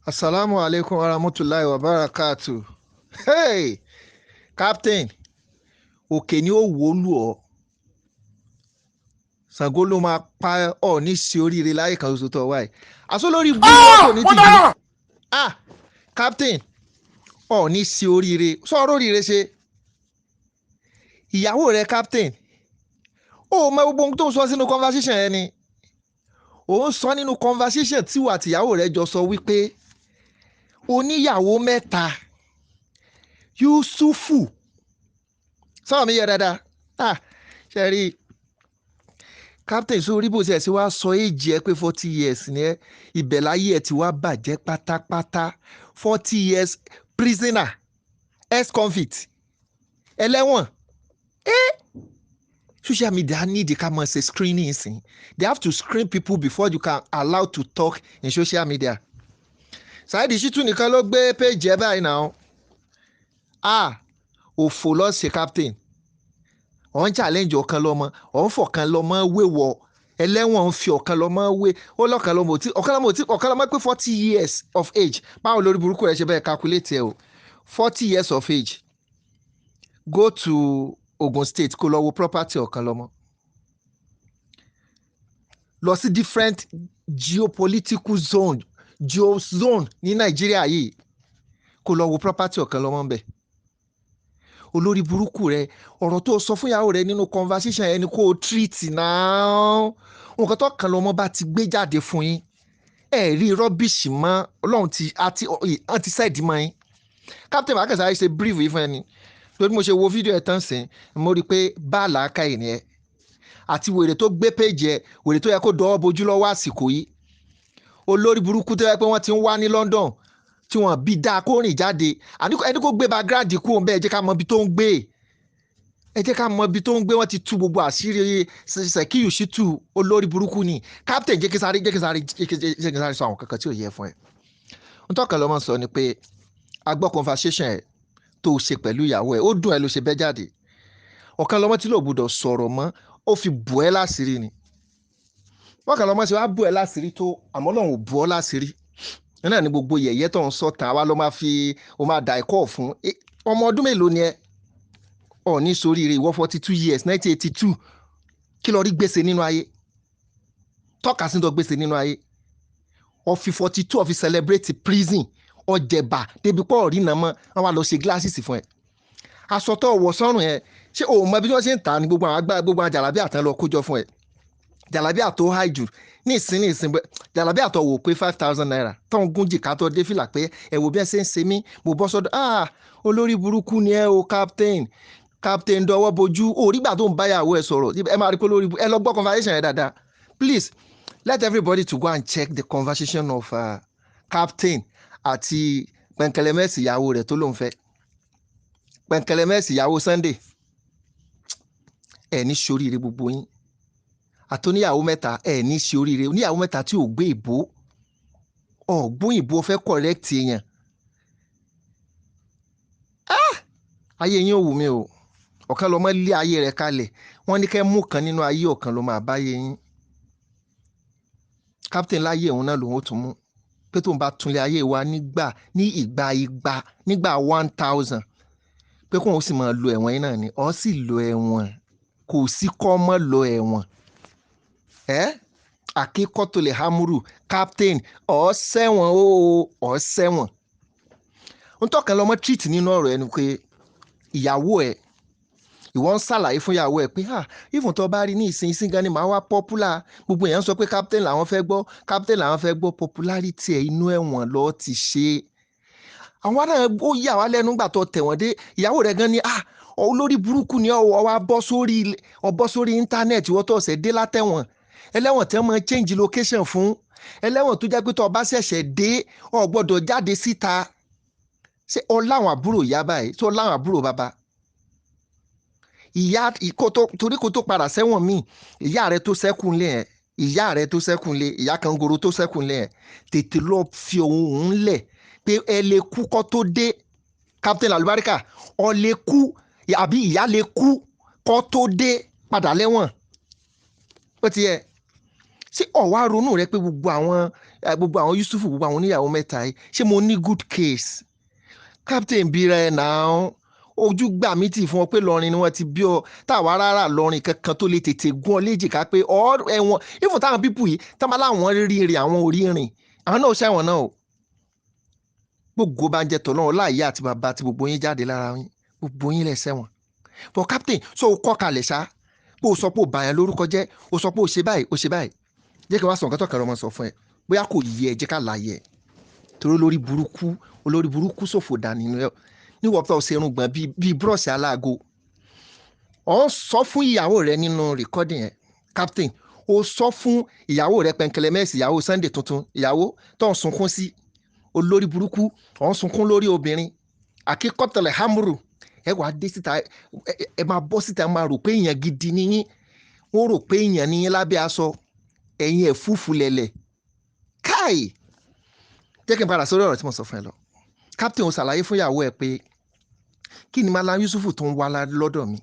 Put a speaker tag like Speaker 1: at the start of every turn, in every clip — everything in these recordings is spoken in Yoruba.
Speaker 1: Asalaamu alaikum warahmatulahi wabarakatu. Hey, Captain, òkè ni ó wó lù ọ́. Ṣàngó ló máa pa ọ́ ní ṣe oríire láyé kan ṣoṣo tó wáyé. Àṣọ lórí burúkú kò ní tìjú. Ah, Captain, ọ̀ ní ṣe oríire. Sọ̀rọ̀ oríire ṣe. Ìyàwó rẹ̀, Captain, ó mọ gbogbo ohun tó ń sọ sínú conversation yẹn ni. Ó ń sọ nínú conversation tí wà tìyàwó rẹ̀ jọ sọ wípé oníyàwó mẹ́ta, Yusufu sọ̀rọ̀ mi yẹ dáadáa. Ah, ṣe rí Captain, sórí bó ṣe ẹ̀ sí wá sọ èjì ẹ pé 40 years ni ẹ, ibẹ̀ láyé ẹ ti wá bàjẹ́ pátápátá. 40 years prisoner, ex-convict, ẹlẹ́wọ̀n. Eh, social media need ká máa ṣe screening sí. They have to screen people before you can allow to talk in social media. Saheed Shittu nìkan ló gbé page ẹ báyìí náà. Ah, òfò lọ́sẹ̀, Captain. Ọ̀ ń challenge ọ̀kan lọ́mọ, ọ̀ ń fọ̀kan lọ́mọ wéwọ̀ ẹlẹ́wọ̀n, ń fi ọ̀kan lọ́mọ wé ó lọ́kan lọ́mọ òtí, ọ̀kan lọ́mọ òtí, ọ̀kan lọ́mọ pé 40 years of age. Báwo lórí burúkú rẹ ṣe bẹ́ẹ̀ calculate ẹ o? 40 years of age, go to Ogun State, kó lọ wo property ọ̀kan lọ́mọ. Lọ sí different geopolitical zone, geo zone ní Nàìjíríà yìí, kó lọ wo property ọ̀kan lọ́mọ ńbẹ̀. Olórí burúkú rẹ, ọ̀rọ̀ tó sọ fún ìyàwó rẹ nínú conversation yẹn ni kó o treat náà. Nǹkan tó kàn lọ́mọ bá ti gbé jáde fún yín, ẹ rí rubbish mọ́. Ọlọ́run ti àti àti sẹ́ẹ̀dì mọ́ yín. Captain Makasa ṣe brief yìí fún ẹni lórí. Mo ṣe wo fídíò ẹ̀ tán sìn, mo rí i pé bá làákà ẹ̀ nìyẹn àti wèrè tó gbé péjì ẹ̀, wèrè tó yẹ kó dọwọ́ bojú lọ́wọ́ àsìkò yìí, olórí burúkú tó yẹ pé wọ́n ti ń wá ní London tí wọ́n bí dáa kó rìn jáde. Ẹni kó gbé background kú òun bẹ́ẹ̀, jẹ́ ká mọ ibi tó ń gbé, ẹ jẹ́ ká mọ ibi tó ń gbé. Wọ́n ti tú gbogbo àṣírí Sekiu Shittu. Olórí burúkú ni Captain. Jẹ́ kí sáré sọ àwọn kankan tí ò yẹ fún ẹ. N tọ́ka lọ́mọ sọ ni pé a gbọ́ conversation ẹ̀ tó ṣe pẹ̀lú ìyàwó ẹ̀, ó dùn ẹ́ ló ṣe bẹ́ jáde. Ọ̀kan lọ́mọ tí ló gbọ́dọ̀ sọ̀rọ̀ mọ́, ó fi bù ẹ́ láṣìírí ni. Wọ́n kàn lọ́mọ sí wàá bù ẹ́ láṣìírí tó, àmọ́ lọ́hùn ò bù ọ́ láṣìírí náà ni gbogbo yẹ̀yẹ́ tó ń sọ tán wá ló máa fi ó máa dà ẹ̀kọ́ fún ọmọ ọdún mélòó ni ẹ? Ọ̀ ní soríire. Ìwọ, 42 years, 1982, kí lọ rí gbèsè nínú ayé? Tọ́ka sí tó gbèsè nínú ayé. Ó fi 42, ó fi celebrate prison, ọjẹ̀bà débi pọ̀ rí nà mọ́. Wọ́n wá lọ ṣe glasses fún ẹ. Aṣọ tó wọ̀ sọ́rùn yẹn, ṣé o mọ bí wọ́n ṣe ń tà ní gbogbo àwọn agbára, gbogbo àwọn jàlábíà tán lọ kójọ fún ẹ? Jàlábíà tó high jù ní ìsín, jàlábíà tó wò pé ₦5,000 tó ń gún jìkà, tó dé fìlà pé ẹ wò bí ẹ ṣe ń ṣe mí, mo bọ́ sọ́dọ̀. Ah, olórí burúkú ni ẹ o, Captain. Captain dọwọ́ bojú òrígbà tó ń báyàwó ẹ sọ̀rọ̀. Ẹ máa rí pé lórí ẹ lọ gbọ́ conversation yẹn dáadáa. Please let everybody to go and check the conversation of Captain àti Pẹ̀nkẹlẹ́mẹ́sì ìyàwó rẹ̀ tó lóun fẹ́, Pẹ̀nkẹlẹ́mẹ́sì ìyàwó Sunday. Ẹ ní ṣoríire gbogbo yín àtúníyàwó mẹ́ta. Ẹ ní ṣe oríire. Oníyàwó mẹ́ta tí ò gbé ìbò, ọ̀gbọ́n ìbò fẹ́ correct èèyàn. Ah! Ayé yín ò wù mí o. Ọ̀kan lọ́mọ lé ayé rẹ̀ kalẹ̀. Wọ́n ní kẹ́ mú kan nínú ayé, ọ̀kan ló máa báyé yín. Captain láyé òun náà lòun ó tún mú pé tóun bá túnlé ayé wa nígbà ní ìgbà igba, nígbà 1,000, pé kóun sì máa lo ẹ̀wọ̀n yín náà ni. Ọ́ sì lo ẹ̀wọ̀n, kò sí kọ́ mọ́ lo ẹ̀wọ̀n ẹ́. Àkíkọ́tò lè hámúrù. Captain, ọ̀ sẹ́wọ̀n o, ọ̀ sẹ́wọ̀n. Ń tọ́ka lọ́mọ treat nínú ọ̀rọ̀ ẹni pé ìyàwó ẹ̀, ìwọ ń ṣàlàyé fún ìyàwó ẹ̀ pé, ah, even tó bá rí ní ìsìn ìsìn gan ni màá wá popular. Gbogbo èèyàn sọ pé Captain làwọn fẹ́ gbọ́, Captain làwọn fẹ́ gbọ́. Popularity ẹ̀, inú ẹ̀wọ̀n lọ́ọ́ ti ṣe é. Àwọn náà ó yà wá lẹ́nu gbà tó tẹ̀wọ̀n dé. Ìyàwó rẹ̀ gan ni, ah, olórí burúkú ni ọ wá bọ́ sórí íńtánẹ́ẹ̀tì. Wọ́n tó ọ̀sẹ̀ dé látẹ̀wọ̀n, ẹlẹ́wọ̀n tí wọ́n máa change location fún, ẹlẹ́wọ̀n tó jẹ́ pé tó o bá ṣẹ̀ṣẹ̀ dé, o gbọ́dọ̀ jáde síta. Ṣé o láwọn àbúrò ìyá báyìí? Ṣé o láwọn àbúrò bàbá ìyá torí kó tó padà sẹ́wọ̀n míì? Ìyá rẹ tó ṣẹ́kù ńlẹ̀ ẹ̀, ìyá rẹ tó ṣẹ́kù ńlẹ̀, ìyá kangoro tó ṣẹ́kù ńlẹ̀ ẹ̀, tètè lọ fi òun ńlẹ̀ pé ẹ lè kú kó tó dé. Captain Alubarika, ọ lè kú àbí ìyá lè kú kó tó dé padà lẹ́wọ̀n. Ó ti yẹ ṣé ọ̀wá ronú rẹ pé gbogbo àwọn Gbogbo àwọn Yusufu, gbogbo àwọn oníyàwó mẹ́ta yìí, ṣé mo ní good case? Captain bíra ẹ̀ náà, ojú gbà mí tì fún ọ pé lọrin ni wọ́n ti bí ọ, táwa rárá lọrin kankan tó lè tètè gún ọ léjìká pé ọ ẹ̀wọ̀n ìfún táwọn pípù yìí táwọn láwọn rí rìn, àwọn ò rí rìn, àwọn náà ṣẹ̀wọ̀n náà o. Gbogbo bá ń jẹ tọ̀lọ́run láàyè àti bàbá àti gbogbo yín jáde lára yín, gbogbo yín lẹ̀ ṣẹ̀wọ̀n. But captain, so o kọ́ kalẹ̀ ṣá pé o sọ pé o bà yẹn lórúkọ jẹ́, o sọ pé o ṣe báyìí, o ṣe báyìí. Jẹ́ kí n wá sọ nǹkan tó kàn lọ́mọ sọ fún ẹ, bóyá kò yẹ ẹ, jẹ́ ká láàyè ẹ. Torí olórí burúkú, olórí burúkú ṣòfò dànù nínú ẹ níwọ̀n tó ṣe irùngbọ̀n bíi búrọ̀ṣì aláago. Ọ̀ ń sọ fún ìyàwó rẹ nínú rìkọ́dì yẹn, captain, o sọ fún ìyàwó rẹ pẹ̀ǹkẹ̀lẹ̀ mẹ́sì, ìyàwó Sunday tuntun, ìyàwó tó ń sunkún sí, olórí burúkú, ọ̀ ń sunkún lórí obìnrin àkíkọ́tẹ̀lẹ̀ hamuru. Ẹ wàá dé síta, ẹ máa bọ́ síta, ẹ máa rò pé èèyàn gidi ni yín, wọ́n rò pé èèyàn ni yín lábẹ́ aṣọ, ẹ̀yin ẹ̀ fúfú lẹ̀lẹ̀ káì. Jẹ́ kí n padà sórí ọ̀rọ̀ tí mo sọ fún ẹ lọ. Captain, ó ṣàlàyé fún ìyàwó ẹ pé kí ni Malam Yusufu tó ń wá lọ́dọ̀ mi,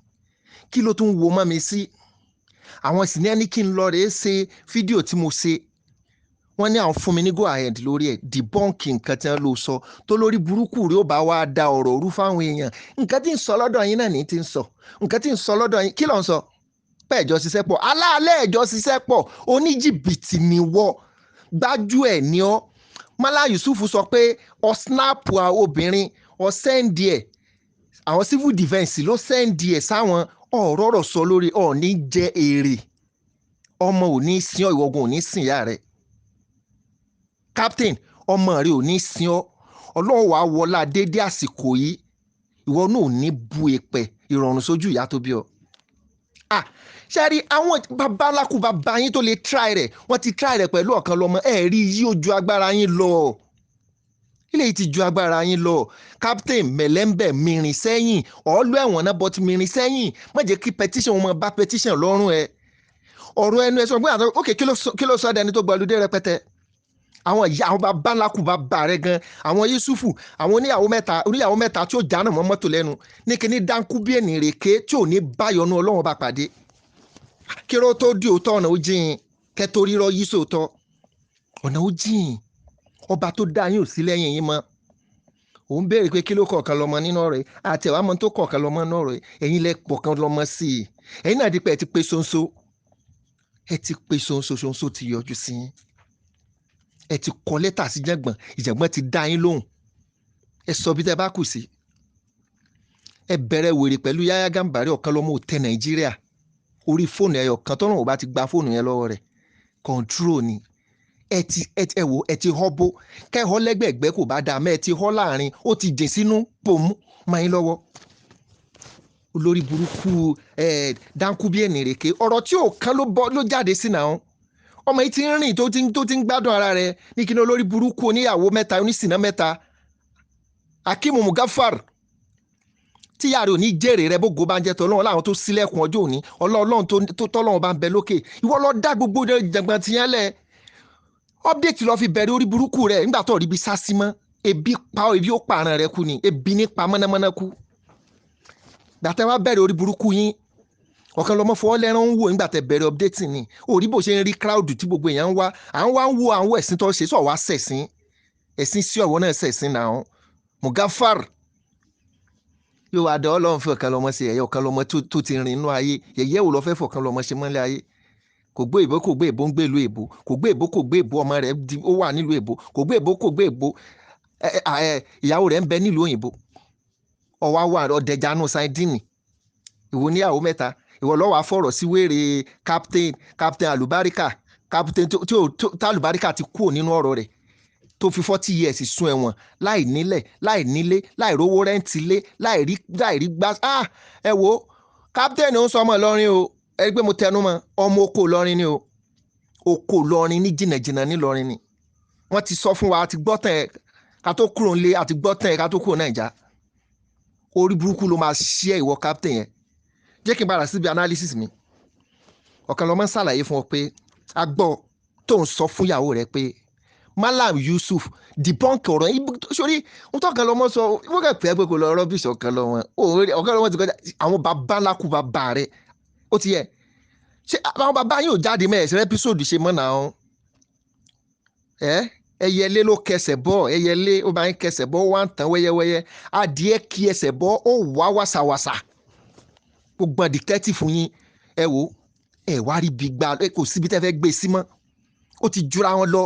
Speaker 1: kí ló tún wo mọ́ mi sí? Àwọn sì ní ẹni kí n lọ rèé ṣe fídíò tí mo ṣe, wọ́n ní àwọn fún mi ní go ahead lórí ẹ̀, debunk nǹkan tí wọ́n lò sọ tó lórí burúkú rí, ó bá wá da ọ̀rọ̀ rú fáwọn èèyàn. Nǹkan tí ń sọ lọ́dọ̀ yín náà ní ti ń sọ nǹkan tí ń sọ lọ́dọ̀ yín. Kí ló ń sọ? Pé ẹ̀jọ́ ṣiṣẹ́ pọ̀, aláàlẹ́ ẹ̀jọ́ ṣiṣẹ́ pọ̀, oníjìbìtì ni wọ́, gbájú ẹ̀ ní ọ́. Malam Yusuf sọ pé ọ snap obìnrin, ọ send ẹ̀, àwọn civil defence ló send ẹ̀ sáwọn. Ọ̀rọ̀ ọ̀rọ̀ sọ lórí ọ̀ ní jẹ èrè, ọmọ ò ní sin ọ́, ìwọ̀gùn ò ní sìn ìyá rẹ̀. Captain, ọmọ rẹ ò ní sin ọ́. Ọlọ́run wàá wọlá déédéé àsìkò yìí, ìwọ náà ò ní bu èpè ìrọ̀rùn sójú ìyá tó bí ọ. Ah, ṣe rí àwọn babaláku bàbá yín tó lè try rẹ̀, wọ́n ti try rẹ̀ pẹ̀lú ọ̀kan lọ́mọ ẹ̀ rí yí ojú agbára yín lọ, ilé yìí ti ju agbára yín lọ. Captain, mẹ̀lẹ́ńbẹ̀ mìrìn sẹ́yìn, ọ̀ọ́lù ẹ̀wọ̀n náà bọ́tí mìrìn sẹ́yìn. Má jẹ́ kí petition wọn máa bá petition lọ́rùn ẹ. Ọ̀rọ̀ ẹnu ẹ sọ pé àtọ́ ok, kí ló sọ dẹni tó gbalùdé rẹpẹtẹ? Àwọn ìyá, àwọn bàbá ńlá kù bàbá rẹ gan, àwọn Yusufu, àwọn oníyàwó mẹ́ta, oníyàwó mẹ́ta tí ó jáná mọ́ mọ́tò lẹ́nu ní kíní dáńkú bí ènìyàn rèké tí ò ní báyọ̀nù Ọlọ́run bá pàdé. Kí ló tó di òótọ́? Ọ̀nà ó jìn kẹ́tó rírọ́ yí sóòótọ́, ọ̀nà ó jìn. Ọba tó dá yín ò sí lẹ́yìn yín mọ́. Òun béèrè pé kí ló kọ̀ọ̀kan lọ́mọ nínú ọ̀rọ̀ yìí, àti ẹ̀wá mọ́ tó kọ̀ọ̀kan lọ́mọ nínú ọ̀rọ̀ yìí. Ẹ̀yin lẹ pọ̀kan lọ́mọ sí i, ẹ̀yin náà di pé ẹ ti pé ṣonṣo, ẹ ti pé ṣonṣo, ṣonṣo ti yọjú sí yín. Ẹ ti kọ lẹ́tà sí jẹ̀gbọ́n, ìjẹ̀gbọ́n ti dá yín lóhùn. Ẹ sọ bí tẹ́ bá kù sí. Ẹ bẹ̀rẹ̀ wèrè pẹ̀lú Yáyá Gàmbàrí, ọ̀kan lọ́mọ ò tẹ Nàìjíríà orí fóònù ẹyọ kan tọ́nà ò bá ti gba fóònù yẹn lọ́wọ́ rẹ̀, control ni. Ẹ ti ẹ wò, ẹ ti họ́ bó kẹ́họ́ lẹ́gbẹ̀ẹ́gbẹ́ kò bá dáa mẹ́, ẹ ti họ́ láàrin, ó ti jìn sínú pòmù máa yín lọ́wọ́. Olórí burúkú ẹ dáńkú bí ẹnìrèké, ọ̀rọ̀ tí ò kán ló bọ́ ló jáde sí náà. Ọmọ yìí ti ń rìn tó ti ń gbádùn ara rẹ̀ ní kí ni. Olórí burúkú oníyàwó mẹ́ta, onísìnà mẹ́ta, Akimu Mugafar, tíyà rẹ̀ ò ní jèrè rẹ̀. Bó go bá ń jẹ́ tọ́lọ́run láwọn tó sílẹ̀kùn ọjọ́ òní, Ọlọ́run tó tọ́lọ́run bá ń bẹ lókè, ìwọ lọ dá gbogbo jàngbọ̀n tiyẹn lẹ̀. Update lọ fi bẹ̀rẹ̀ orí burúkú rẹ̀ nígbà tó rí bí sásí mọ́. Ebi pa ọ́, ebi ó pààrọ̀ rẹ̀ kú ni, ebi ní pa mọ́nàmọ́ná kú. Gbàtẹ́ wá bẹ̀rẹ̀ orí burúkú yín, ọ̀kan lọmọ fọwọ́ lẹ́rán ń wò nígbà tẹ́ bẹ̀rẹ̀ update ni. Orí bó ṣe ń rí crowd tí gbogbo èèyàn ń wá, à ń wá ń wo àwọn ẹ̀sìn tó ṣe sọ̀ wá sẹ̀sìn ẹ̀sìn sí ọ̀wọ́ náà sẹ̀sìn náà. Mugafar yóò wá dán Ọlọ́run fún ọ̀kan lọmọ ṣe ẹ̀yẹ ọ̀kan lọmọ tó ti rìn inú ayé yẹ̀yẹ́ wò lọ́ fẹ́ fọ̀kan lọmọ ṣe mọ́lẹ̀ ayé. Kò gbé ìbò, kò gbé ìbò, ń gbé ìlú èbó. Kò gbé ìbò, kò gbé ìbò, ọmọ rẹ̀ ó wà nílùú èbó. Kò gbé ìbò, kò gbé ìbò, ìyàwó rẹ̀ ń bẹ nílùú òyìnbó. Ọwọ́ wà ọ̀dẹ̀jánu sáídìnì, ìwọ níyàwó mẹ́ta, ìwọ lọ́wọ́ àfọ̀rọ̀ sí wèrè captain, captain alubarika, captain tí ò tá alubarika ti kúrò nínú ọ̀rọ̀ rẹ̀, tó fi 40 years sún ẹ̀wọ̀n láì nílẹ̀, láì nílé, láì rówó rent lé, láì rí gbá. Ah, ẹ wo captain ń sọ ọmọ Ìlọrin o. Ẹ rí pé mo tẹnu mọ́, ọmọ oko Ìlọrin ni o, oko Ìlọrin ní jìnnàjìnnà nílọrin ni. Wọ́n ti sọ fún wa, àti gbọ́ tán ẹ̀ ká tó kúrò nílé, àti gbọ́ tán ẹ̀ ká tó kúrò Nàìjà. Orí burúkú ló máa ṣí ẹ, ìwọ captain yẹn. Jẹ́ kí n padà síbi analysis mi. Ọ̀kan lọ́mọ ń ṣàlàyé fún ọ pé a gbọ́ tó ń sọ fún ìyàwó rẹ pé Malam Yusuf debunk ọ̀rọ̀ yìí sórí ń tọ́kan lọ́mọ sọ. Wọ́n kàn pé kò lọ rubbish. Ọ̀kan lọ́mọ, ọ̀kan lọ́mọ ti kọjá àwọn bàbá ńlá kú bàbá rẹ. Ó ti yẹ ṣé àwọn bàbá yín ò jáde mẹ́ẹ̀ẹ́sì episode ṣe mọ́ náà. Ẹ ẹyẹlé ló kẹsẹ̀ bọ́, ẹyẹlé ó bá ń kẹsẹ̀ bọ́, ó wá ń tàn wẹ́yẹ́wẹ́yẹ́. Adìẹ kí ẹsẹ̀ bọ́, ó wá wàsàwàsà. Gbogbo detective yín, ẹ wò, ẹ wá rí bí gba, ẹ kò síbi tẹ́ fẹ́ gbé sí mọ́. Ó ti jura wọn lọ,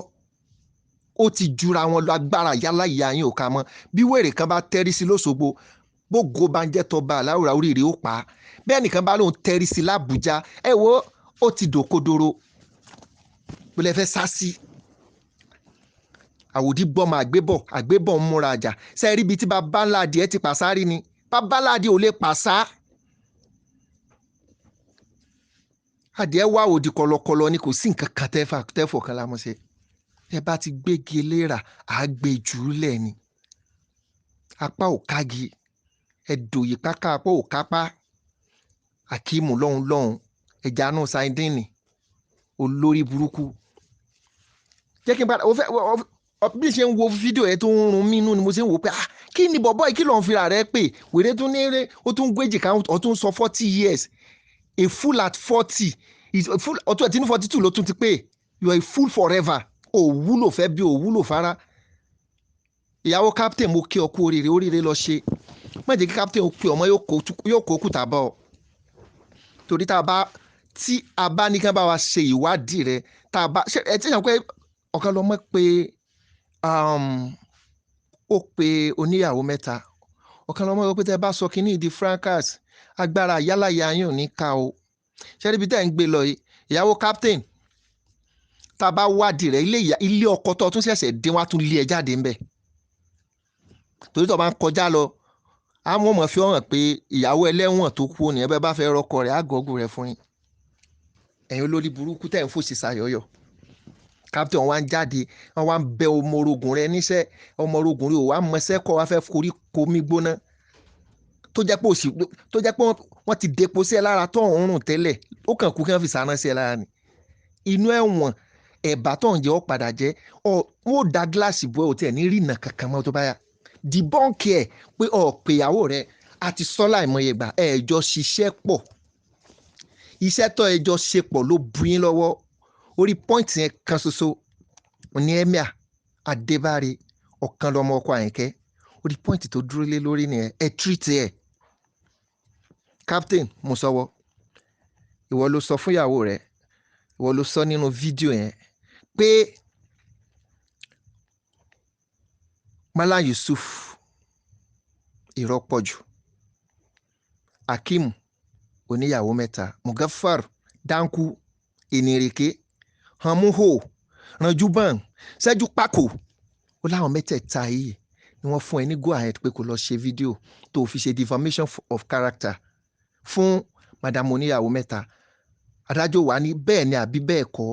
Speaker 1: ó ti jura wọn lọ. Agbára yálà ìyá yín ò ká mọ́. Bí wèrè kan bá tẹ́rí sí lóṣogbo, bógo bá ń jẹ́ tọba aláwòrán, oríire ó pa á. Bẹ́ẹ̀ nìkan bá lóun tẹ́rí sí l'Àbújá, ẹ wo, ó ti dòkodoro. Bó lẹ fẹ́ sá sí? Àwòdì gbọ́mọ àgbébọ̀, àgbébọ̀ ń múra àjà. Ṣe rí ibi tí bàbá ńlá adìẹ ti pàṣárí ni? Bàbá ńlá adìẹ ò lè pàṣá. Adìẹ wá òdì kọlọkọlọ ni, kò sí nǹkan kan tẹ́fọ̀ kan lámọ́ṣẹ́. Ẹ bá ti gbégi eléra, à á gbé jù ú lẹ̀ ni. Apá ò kági, ẹ dòyè páká, apá ò kápá. Akíìmù lọ́hùn lọ́hùn, ẹja náà sáyẹ́ndínì, olórí burúkú. Jẹ́ kí n padà, ó fẹ́ bí ṣe ń wo fídíò ẹ tó ń run mí inú ni mo ṣe ń wò pé, ah, kí ni bọ̀bọ́ yìí, kí ló ń fira rẹ pé wèrè tún ní eré, ó tún gbéjì ká, ó tún sọ 40 years. A fool at 40 is a fool. Ọtún ẹ̀ tí ní 42 ló tún ti pé. You are a fool forever. Ò wúlò fẹ́ bí ò wúlò fara. Ìyàwó captain, mo kí ọ kú oríire, oríire lọ ṣe. Má jẹ́ kí captain ó pe ọmọ yóò kó kùtà bọ̀ ọ́. Torí tá a bá tí a bá ní kí wọ́n bá wa ṣe ìwádìí rẹ, tá a bá ṣe ẹ ti sàn pé ọ̀kan lọ́mọ pé ó pe oníyàwó mẹ́ta, ọ̀kan lọ́mọ sọ pé tẹ́ ẹ bá sọ kínní ìdí fracas, agbára yálàyà yín ò ní ká o. Ṣé níbi tẹ́ ẹ̀ ń gbé lọ yìí, ìyàwó captain, tá a bá wádìí rẹ̀, ilé ọkọ tó tún ṣẹ̀ṣẹ̀ dín wá tún lé ẹ jáde ńbẹ̀. Torí tó bá ń kọjá lọ, àwọn ọmọ fi hàn pé ìyàwó ẹlẹ́wọ̀n tó kú ni ẹ bá fẹ́ rọkọ rẹ̀, àgọ́gù rẹ̀ fún yín. Ẹ̀yin olórí burúkú tẹ̀ ń fòṣì ṣàyọ̀yọ̀. Captain wa ń jáde, wọ́n wá ń bẹ ọmọ orogun rẹ níṣẹ́, ọmọ orogun rẹ ò wá mọṣẹ́ kọ́, wá fẹ́ forí komi gbóná. Tó jẹ́ pé òṣì, tó jẹ́ pé wọ́n ti depo sí ẹ lára tó ń rùn tẹ́lẹ̀, ó kàn kú kí wọ́n fi sáná sí ẹ lára ni. Inú ẹ̀wọ̀n ẹ̀bà tó ń jẹ́ ó padà jẹ́, wọ́n ò da gíláàsì bọ́ ẹ, ò tiẹ̀ ní rìnà kankan mọ́ tó bá yá. Dìbọ́ǹkì ẹ̀ pé ọ̀ pé ìyàwó rẹ̀ àti sọ́lá ìmọ̀ye gbà, ẹ̀ jọ ṣiṣẹ́ pọ̀. Iṣẹ́ tó ẹ jọ ṣe pọ̀ ló bu yín lọ́wọ́. Orí pọ́ìntì yẹn kan ṣoṣo ní Emir Adébáre, ọ̀kan lọmọ ọkọ Àyìnkẹ́. Orí pọ́ìntì tó dúró lé lórí nìyẹn, ẹ tírìtì ẹ̀. Captain Musowo, ìwọ ló sọ fún ìyàwó rẹ, ìwọ ló sọ nínú fídíò yẹn pé Malam Yusuf irọ́ pọ̀ jù, Akeem oníyàwó mẹ́ta, Mugafar Danku Enireke Hamuho Ranjuban Ṣẹ́jú Pákó, ó láwọn mẹ́tẹ̀ẹ̀ta yìí ni wọ́n fún ẹ ní go ahead pé kó lọ ṣe fídíò tó fi ṣe defamation of character fún madam oníyàwó mẹ́ta. Adájọ́ wà ní bẹ́ẹ̀ ni àbí bẹ́ẹ̀ kọ́.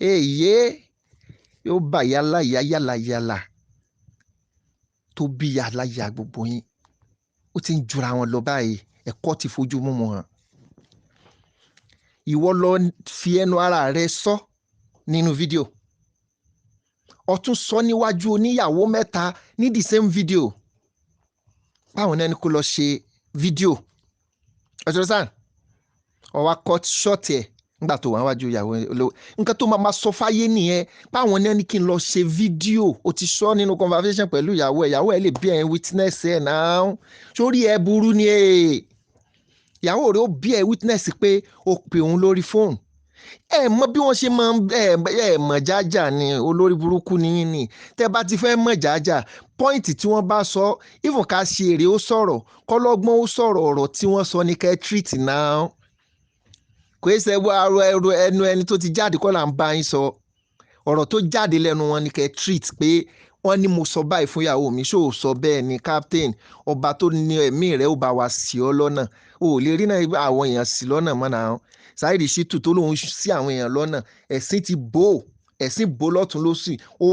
Speaker 1: Èyí yóò bá yálà yá yálà yálà tó bí yálà yá gbogbo yín. Ó ti ń jura wọn lọ báyìí, ẹ̀kọ́ ti fojú mú wọn hàn. Ìwọ lọ fi ẹnu ara rẹ sọ nínú fídíò, ó tún sọ níwájú oníyàwó mẹ́ta ní the same video. Báwọn náà ní kó lọ ṣe fídíò ọjọ́ sàn, ó wá cut short ẹ̀ nígbà tó wà níwájú ìyàwó olówó. Nǹkan tó máa sọ fáyé nìyẹn, báwọn náà ní kí n lọ ṣe fídíò. Ó ti sọ nínú conversation pẹ̀lú ìyàwó ẹ̀, ìyàwó ẹ̀ lè bí ẹ̀ witness ẹ̀ náà. Sórí ẹ burú ni ẹ̀, ìyàwó rẹ̀ ó bí ẹ̀ witness pé ó pè òun lórí fóònù. Ẹ mọ bí wọ́n ṣe máa ń ẹ mọ̀ jájà ni, olórí burúkú ni yín ni. Tẹ́ bá ti fẹ́ mọ̀ jájà, pọ́ìntì tí wọ́n bá sọ, even ká ṣe èrè ó sọ̀rọ̀, kọ́lọ́gbọ́n ó sọ̀rọ̀, ọ̀rọ̀ tí wọ́n sọ ni kẹ́ treat náà. Kò ṣe wọ arọ ẹrù ẹnu ẹni tó ti jáde kọ́ là ń bá yín sọ. Ọ̀rọ̀ tó jáde lẹ́nu wọn ni kẹ́ treat pé wọ́n ní mo sọ báyìí fún ìyàwó mi, ṣó o sọ bẹ́ẹ̀ ni captain? Ọba tó ní ẹ̀mí rẹ̀ ó bá wa sí ọ lọ́nà. O ò lè rí náà àwọn èèyàn sí lọ́nà mọ́ náà. Saheed Shittu tó lóun sí àwọn èèyàn lọ́nà, ẹ̀sìn ti bò ó, ẹ̀sìn bò lọ́tún lósì, ó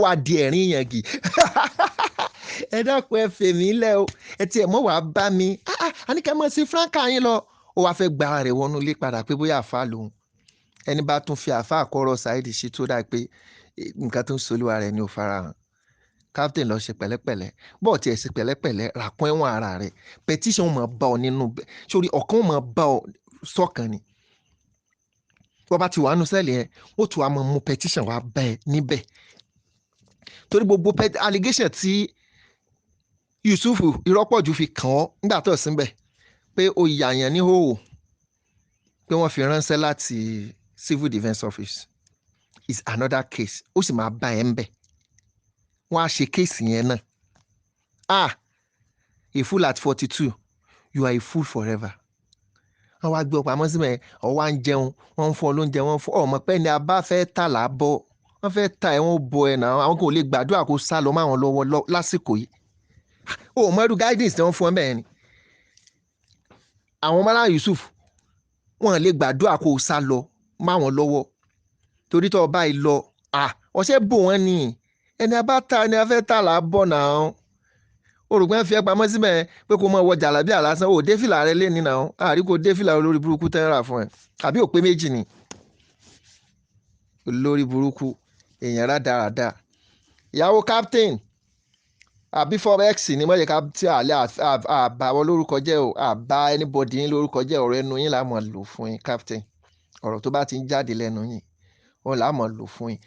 Speaker 1: wá di ẹ̀rín yẹn gì. Ẹ dákun, ẹ fèmí lẹ́ o, ẹ tiẹ̀ mọ́ wàá bá mi. Àníkẹ́ mọ̀ sí Franka yín lọ. Ó wáá fẹ́ gba ara rẹ̀ wọnú ilé padà pé bóyá àfa lòun. Ẹni bá tún fi àfa àkọ́rọ̀ Saheed Shittu dà pé nǹkan tó ń solúwa rẹ̀ ni ò farahàn. Captain lọ ṣe pẹ̀lẹ́pẹ̀lẹ́, bọ́ọ̀ tiẹ̀ ṣe pẹ̀lẹ́pẹ̀lẹ́, ràkún ẹ̀wọ̀n ara rẹ̀. Petition mọ̀ bá ọ nínú, sórí ọ̀kan mọ̀ bá ọ sọ́kàn ni. Wọ́n bá ti wà nù cell yẹn, ó tún wá máa mú petition wá bá ẹ níbẹ̀, torí gbogbo allegation tí Yusuf Ìrọ́pọ̀jù fi kàn ọ́ nígbà tó síbẹ̀ pé ó yàyàn ní hòhò, pé wọ́n fi ránṣẹ́ láti civil defence office is another case. Ó sì máa bá ẹ ń bẹ̀, wọ́n á ṣe case yẹn náà. Ah, a fool at 42, you are a fool forever. Wọ́n wá gbé ọ pamọ́ síbẹ̀, ọ wá ń jẹun, wọ́n ń fún ọ lóúnjẹ, wọ́n ń fún ọmọ pẹ́ ni a bá fẹ́ tà lábọ́, wọ́n fẹ́ ta ẹ̀, wọ́n bọ ẹ̀ náà. Àwọn kò lè gbàdúrà kó sá lọ máwọn lọ́wọ́ lásìkò yìí. O mọ irú guidance tí wọ́n fún ọ bẹ́ẹ̀ ni àwọn Mọ́lá Yusuf, wọ́n lè gbàdúrà kó sá lọ máwọn lọ́wọ́, torí tó o bá yìí lọ, ọṣẹ́ bò wọ́n ni. Ẹni a bá ta ẹni a fẹ́ tà lábọ́ náà. Olùgbọ́n fi ẹ́ pamọ́ síbẹ̀ pé kó máa wọ jàlábíà lásán. Ò dé fìlà rẹ lẹ́ni náà, àrí kò dé fìlà olórí burúkú tẹ́ ń rà fún ẹ, àbí òpé méjì ni, olórí burúkú, èèyàn rádaràda. Ìyàwó captain àbí forex ni mọ̀jẹ̀ ká tí àlẹ́ àbáwọ̀ lórúkọ jẹ́ o, àbá anybody yín lórúkọ jẹ́. Ọ̀rọ̀ ẹnu yín là mọ̀ lò fún yín, captain. Ọ̀rọ̀ tó bá ti ń jáde lẹ́nu yín, òun là mọ̀ lò fún yín.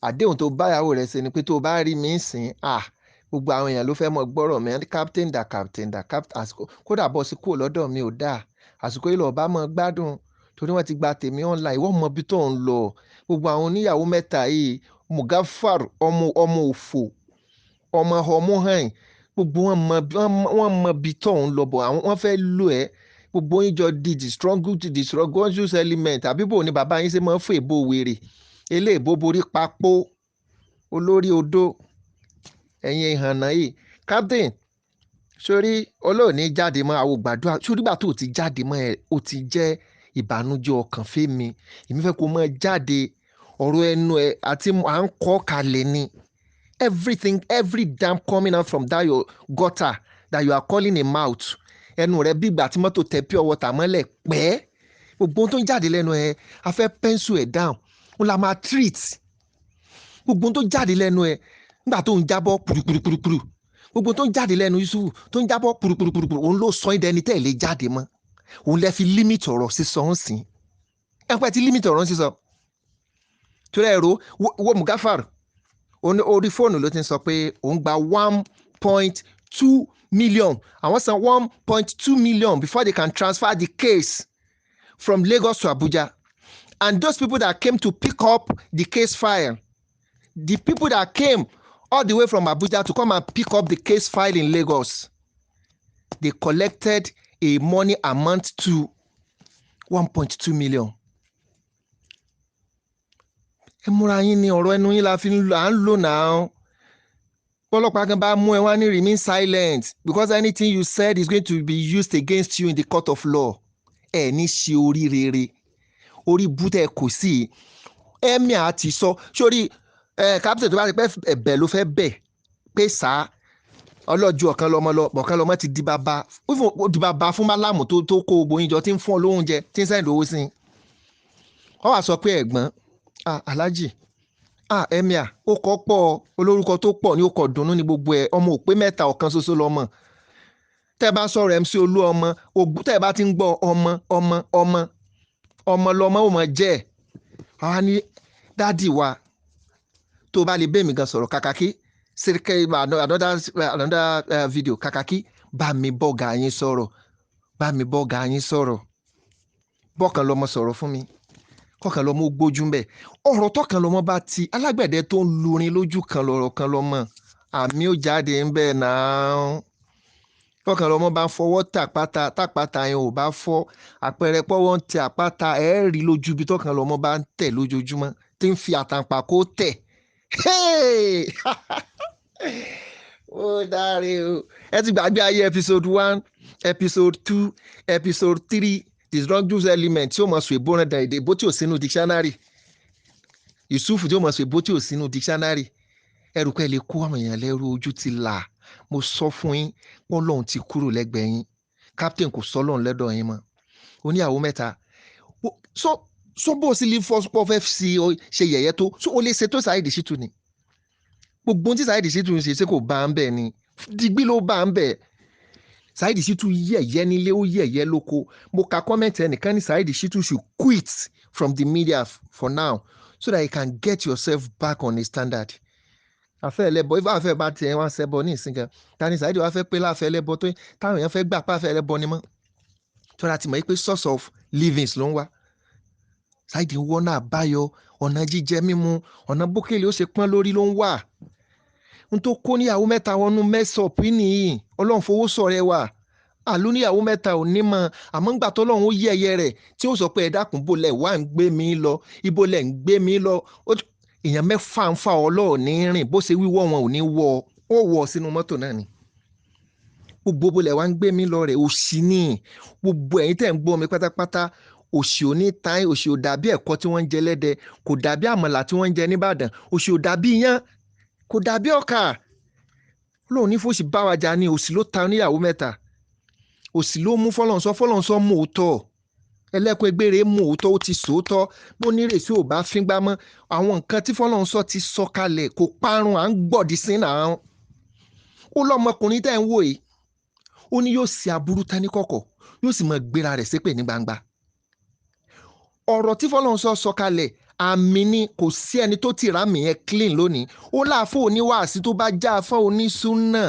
Speaker 1: Àdéhùn tó báyàwó rẹ̀ ṣe ni pé tó bá rí mi sìn, gbogbo àwọn èèyàn ló fẹ́ mọ gbọ́rọ̀ mi. Captain da, captain da, captain. Àsìkò kódà bọ́ sí kúrò lọ́dọ̀ mi ò dáa. Àsìkò yìí lọ́ọ́ bá mọ gbádùn, torí wọ́n ti gba tèmi online. Ìwọ mọ ibi tó ń lọ. Gbogbo àwọn oníyàwó mẹ́ta yìí, Mugafar, ọmọ ọmọ òfò, ọmọ ọmọ hàn, gbogbo wọn mọ, wọ́n mọ ibi tó ń lọ bọ̀. Àwọn wọ́n fẹ́ lò ẹ́. Gbogbo yín jọ di the strongest element. Àbí bò ní bàbá yín ṣe máa ń fò èbó wèrè eléèbó borí papò olórí odó ẹ̀yin ìhànà yìí. Captain, sórí olóòní jáde mọ́ àwọn gbàdúrà. Sórí gbà tó ti jáde mọ́ ẹ, ó ti jẹ́ ìbànújẹ́ ọkàn fẹ́mi. Èmi fẹ́ kó mọ́ jáde. Ọ̀rọ̀ ẹnu ẹ àti à ń kọ́ kalẹ̀ ni. Everything, every damn coming out from that your gutter that you are calling a mouth, ẹnu rẹ bí ìgbà tí mọ́tò tẹ pure water mọ́lẹ̀ pẹ́. Gbogbo ohun tó ń jáde lẹ́nu ẹ, a fẹ́ pencil ẹ̀ down, ó la máa treat gbogbo ohun tó jáde lẹ́nu ẹ nígbà tó ń jábọ́ pùrùpùrùpùrù. Gbogbo tó ń jáde lẹ́nu Yusuf tó ń jábọ́ pùrùpùrùpùrù, òun ló sọ ẹ́ dẹni tẹ́ ẹ̀ lè jáde mọ́. Òun lẹ fi limit ọ̀rọ̀ sísọ ń sìn. Ẹ pẹ́ ti limit ọ̀rọ̀ sísọ torí ẹ̀rọ wo Mugafar orí fóònù ló ti ń sọ pé òun gba 1.2 million. Àwọn san 1.2 million before they can transfer the case from Lagos to Abuja. And those people that came to pick up the case file, the people that came all the way from Abuja to come and pick up the case file in Lagos, they collected a money amount to 1.2 million. Ẹ múra yín ní ọ̀rọ̀ ẹnu yín la fi ń lò, à ń lò náà. Bọ́lọ́pàá kan bá mú ẹ, wá ní remain silent because anything you said is going to be used against you in the court of law. Ẹ ní ṣe orí rere, orí bútẹ́ kò sí. Emir ti sọ sórí ẹ, captain, tó bá ti pẹ́ ẹ̀bẹ̀ ló fẹ́ bẹ̀ pé sá ọlọ́jú ọ̀kan lọ́mọ lọ, ọ̀kan lọ́mọ ti di bàbá, ó di bàbá fún málàmù tó kó gbogbo yín jọ, tí ń fún ọ lóúnjẹ, tí ń send owó sí i. Wọ́n wá sọ pé ẹ̀gbọ́n, ah, alhaji, ah, emir, ó kọ́ pọ̀, olórúkọ tó pọ̀ ní ó kọ̀ dùnnú ní gbogbo ẹ̀. Ọmọ òpé mẹ́ta, ọ̀kan ṣoṣo lọ́mọ. Tẹ́ ẹ bá sọ̀rọ̀ MC Olú ọmọ, tẹ́ ẹ bá ti ń gbọ́ ọmọ, ọmọ, ọmọ, ọmọ lọmọ ò mọ̀ jẹ́ ẹ̀. Àwa ní daddy wa, tó bá lè bẹ́ẹ̀ mi gan sọ̀rọ̀ kàkàkí sirike another video kàkàkí, bá mi bọ́gà yín sọ̀rọ̀, bá mi bọ́gà yín sọ̀rọ̀, bọ́kàn lọmọ sọ̀rọ̀ fún mi, kọkàn lọmọ gbójú mbẹ. Ọ̀rọ̀ tọkàn lọmọ bá ti alágbẹ̀dẹ tó ń lurin lójú kan lọ̀rọ̀ kan lọmọ àmì ó jáde ń bẹ̀ náà. Kọkàn lọmọ bá fọwọ́ tàpátá, tàpátá yẹn ò bá fọ́, àpẹẹrẹ pọ́wọ́ ń tẹ àpáta ẹ̀ rí lójú ibi tọkàn lọmọ bá ń tẹ̀ lójoojúmọ́, tí ń fi àtàǹpà kó tẹ̀. Ó dáre o. Ẹ ti gbàgbé ayé episode 1, episode 2, episode 3, the strongest element tí ó mọ̀ sọ èbó rẹ̀ dàn, èdè èbó tí ò sínú dictionary, Yusuf tí ó mọ̀ sọ èbó tí ò sínú dictionary. Ẹrù pẹ́ lè kó àwọn èèyàn lẹ́rú, ojú ti là. Mo sọ fún yín, pọ́lọ́hún ti kúrò lẹ́gbẹ̀ẹ́ yín. Captain, kò sọ́lọ́hún lẹ́dọ̀ yín mọ́. Oníyàwó mẹ́ta, so bó o sì lè fọ́ fẹ́ fi ṣe yẹ̀yẹ́ tó so o lè ṣe tó. Saheed Shittu ni gbogbo ohun tí Saheed Shittu ń ṣe, ṣé kò bá ń bẹ̀ ni? Digbí ló bá ń bẹ̀. Saheed Shittu yẹ̀yẹ́ nílé, ó yẹ̀yẹ́ lóko. Mo ka comment ẹnìkan ní Saheed Shittu should quit. from the media for now so that you can get yourself back on a standard. Àfẹ́ ẹlẹ́bọ, ifá àfẹ́ bá tiẹ̀ wá ṣẹbọ ní ìsìn kan, tani Saheed wá fẹ́ pé láfẹ́ ẹlẹ́bọ tó táwọn èèyàn fẹ́ gbà pàfẹ́ ẹlẹ́bọ ni mọ́? Tó láti mọ̀ pé source of livings ló ń wá. Saheed ń wọ́nà àbáyọ, ọ̀nà jíjẹ mímu, ọ̀nà bókèlè ó ṣe pọ́n lórí ló ń wà. N tó kó níyàwó mẹ́ta wọnú mess up nìyí. Ọlọ́run fowó sọ̀rẹ́ wà. Àló níyàwó mẹ́ta ò ní mọ̀, àmọ́ ńgbà tọ́lọ́run ó yẹ̀yẹ́ rẹ̀ tí ó sọ pé, "Ẹ dákun, bó lẹ̀ wá ń gbé mi lọ, ibo lẹ̀ ń gbé mi lọ?" Èèyàn mẹ́fà ń fa ọlọ́ọ̀ ní rìn, bó ṣe wíwọ́ wọn ò ní wọ́ ó wọ̀ sínú mọ́tò náà ni. Gbogbo bó lẹ̀ wá ń gbé mi lọ rẹ̀, òṣì ní. Gbogbo ẹ̀yin tẹ̀ ń gbọ́ mi pátápátá, òṣì ò ní tán. Òṣì ò dàbí ẹ̀kọ́ tí wọ́n ń jẹ lẹ́dẹ, kò dàbí àmàlà tí wọ́n ń jẹ nìbàdàn. Òṣì ò dàbí iyán, kò dàbí ọkà. Lóun ní fòṣì bá wa jà ní. Òṣì ló ta oníyàwó mẹ́ta, òṣì ló mú Fọlọ́nsọ. Fọlọ́nsọ mú òótọ́ ẹlẹ́kùn egbére, mú òótọ́, ó ti sòótọ́. Bó nírèsí ò bá fíngbá mọ́, àwọn nǹkan tí Fọlọ́nsọ ti sọ kalẹ̀ kò parun. À ń gbọ̀dí sí náà. Ó lọ́mọkùnrin tẹ́ ń wò yìí, ó ní yóò ṣe aburú tán ní kọ̀kọ̀, yóò sì máa gbéra rẹ̀ ṣépè ní gbangba. Ọ̀rọ̀ tí Fọlọ́nsọ sọ kalẹ̀, àmì ni. Kò sí ẹni tó ti rámì yẹn clean lónìí. Ó láàfọ̀ oníwàásí tó bá já afọ́ onísúnà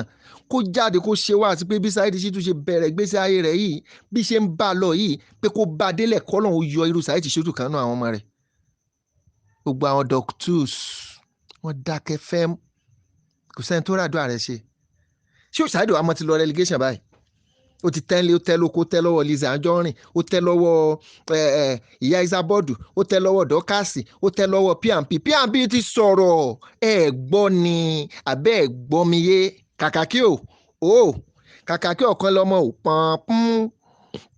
Speaker 1: kó jáde kó ṣe wáàsí pé bí Saheed Shittu ṣe bẹ̀rẹ̀ ìgbésí ayé rẹ̀ yìí, bí ṣe ń bá a lọ yìí, pé kó bá a délẹ̀, kọ́lọ́hún ó yọ irú Saheed Shittu kan náà àwọn ọmọ rẹ̀. Gbogbo àwọn doctors, wọ́n dákẹ́ fẹ́m, kò sẹ́ni tó ràdúrà rẹ̀ ṣe. Ṣé o Saheed wa mọ́ ti lọ relegation báyìí? Ó ti tẹ́lẹ̀, ó tẹ́ lóko, ó tẹ́ lọ́wọ́ Lizzy Anjorin, ó tẹ́ lọ́wọ́ ìyá Isabọ́dù, ó tẹ́ lọ́wọ́ Dọ́kàsì, ó tẹ́ lọ́wọ́ P&P. P&P ti sọ̀rọ̀, ẹ gbọ́ ni àbẹ́ ẹ gbọ́ mi yé? Kàkà kí o ó kàkà kí ọ̀kan lọ́mọ ò pọ̀n pọ́n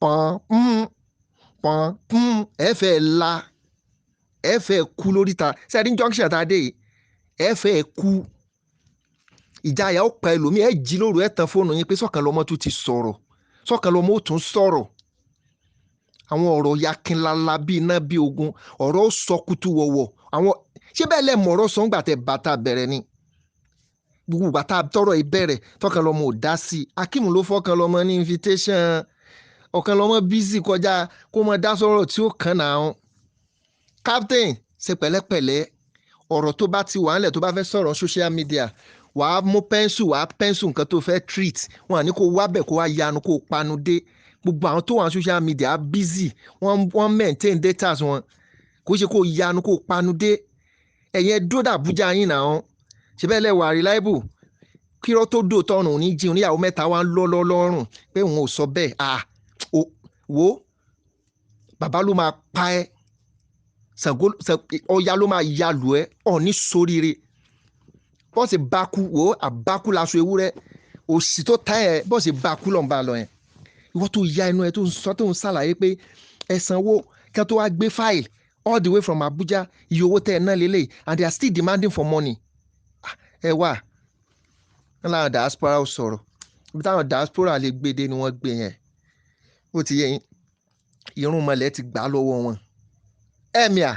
Speaker 1: pọ̀n pọ́n pọ̀n pọ́n. Ẹ fẹ́ la, ẹ fẹ́ kú lóríta sẹ́ẹ̀dí junction tá a dé yìí. Ẹ fẹ́ kú, ìjáyà ó pa ẹlòmíì. Ẹ jí lóru, ẹ tan fóònù yín pé sọ̀kan lọ́mọ tún ti sọ̀rọ̀, sọ̀kan lọ́mọ ó tún sọ̀rọ̀. Àwọn ọ̀rọ̀ yakinlala bíi iná bíi ogun, ọ̀rọ̀ ó sọ kutu wọ̀wọ̀. Àwọn ṣé bẹ́ẹ̀ lẹ́ mọ̀ọ́rọ̀ sọ ńgbà tẹ bàtà bẹ̀rẹ̀ ni? Gbogbo bàtà tọrọ ìbẹ̀rẹ̀, tọkàn lọ́mọ ò dá sí i. Akeem ló fọkàn lọ́mọ ní invitation. Ọ̀kan lọ́mọ busy kọjá kó mọ dá sọ̀rọ̀ tí ó kàn náà. Captain, ṣe pẹ̀lẹ́pẹ̀lẹ́. Ọ̀rọ̀ tó bá ti wà ńlẹ̀, tó bá fẹ́ sọ̀rọ̀ social media, wàá mú pencil, wàá pencil nǹkan tó fẹ́ treat wọn. Àní kó wábẹ̀ kó wá yanu kó panu dé. Gbogbo àwọn tó wà ní social media busy, wọ́n maintain data wọn. Kó ṣe kó yanu kó panu dé. Ẹ̀yẹn dúró dàbújá yín náà. Ṣe bẹ́ẹ̀ lẹ́wà reliable kírọ́ tó dò tọrùn ní jí oníyàwó mẹ́ta wá ń lọ́ lọ́rùn pé òun ò sọ bẹ́ẹ̀. À wo, bàbá ló máa pa ẹ́, Ṣàngó Ọya ló máa ya lù ẹ́. Ọ̀ ní sóríire bọ́ọ̀sì bákú wo, àbákú laṣọ ewúrẹ́ òsì tó tá ẹ̀. Bọ́ọ̀sì bákú lọ́n bá lọ yẹn. Ìwọ́n tó ya inú ẹ, tó ń sọ, tó ń ṣàlàyé pé ẹ sanwó kí wọ́n tó wá gbé file all the way from Abuja, iye owó tẹ́ ẹ ná lélẹ̀, and they are still demanding for money. Ẹ wà wọn làwọn diaspora ò sọ̀rọ̀. Ibi táwọn diaspora lè gbé dé ni wọ́n gbé yẹn. Ó ti yẹ yín, irun mọ̀lẹ́ ti gbà lọ́wọ́ wọn. Ẹ̀mìà,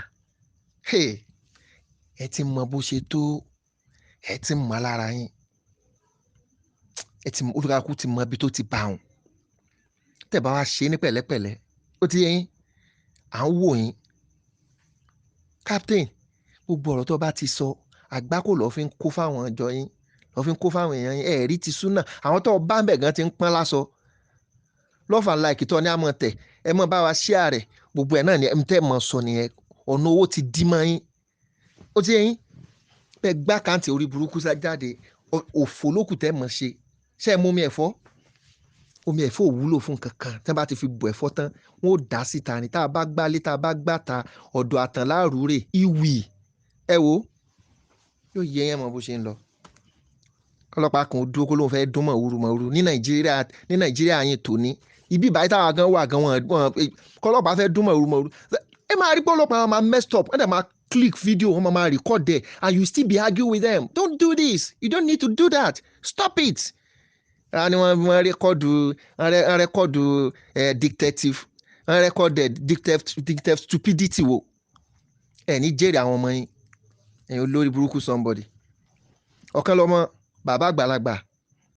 Speaker 1: ẹ ti mọ bó ṣe tó, ẹ ti mọ lára yín, ẹ ti olùkàkú ti mọ ibi tó ti bá wọn. Tẹ́ bá wá ṣe ní pẹ̀lẹ́pẹ̀lẹ́, ó ti yẹ yín, à ń wò yín. Captain, gbogbo ọ̀rọ̀ tó bá ti sọ, àgbákò lọ́ọ́ fi ń kó fáwọn ọjọ́ yín, lọ́ọ́ fi ń kó fáwọn èèyàn yín. Ẹ̀rí ti súnà, àwọn tó bá ń bẹ̀ gan ti ń pọ́n lásọ. Love and like tó ní àmọ̀ tẹ̀, ẹ mọ̀ bá wa share rẹ̀. Gbogbo ẹ̀ náà ni ẹ̀ ń tẹ́ mọ̀ sọ nìyẹn. Ọ̀nà owó ti dí mọ́ yín. Ó ti yẹ yín bẹ́ẹ̀ gbá kàǹtì orí burúkú sá jáde. Òfò lókù tẹ́ mọ̀ ṣe. Ṣé ẹ mú omi ẹ̀fọ́? Omi ẹ̀fọ́ ò wúlò fún kankan. Tí wọ́n bá ti fi bù ẹ̀fọ́ tán, wọ́n ó dà síta ni. Tá a bá gbálé, tá a bá gbàta, ọ̀dọ̀ àtàn láàrúrè ìwì. Ẹ wo, yóò yẹ yẹn mọ bó ṣe ń lọ. Ọlọ́pàá kan ó dúró kó lóun fẹ́ dún mọ̀wúrú mọ̀wúrú ní Nàìjíríà, ní Nàìjíríà yín tòní ibi ìbáyìí táwa gan wà gan, wọn kọlọ́pàá fẹ́ dún mọ̀wúrú mọ̀wúrú. Ẹ máa rí pé ọlọ́pàá máa messed up, wọ́n dẹ̀ máa click video, wọ́n máa record there, and you still be argue with them. Don't do this, you don't need to do that, stop it. Ni wọ́n record, wọ́n record dictative, wọ́n record dictative stupidity. Wo, ẹ ní jèrè àwọn ọmọ yín, ẹ̀yin olórí burúkú somebody. Ọ̀kan lọ́mọ bàbá àgbàlagbà.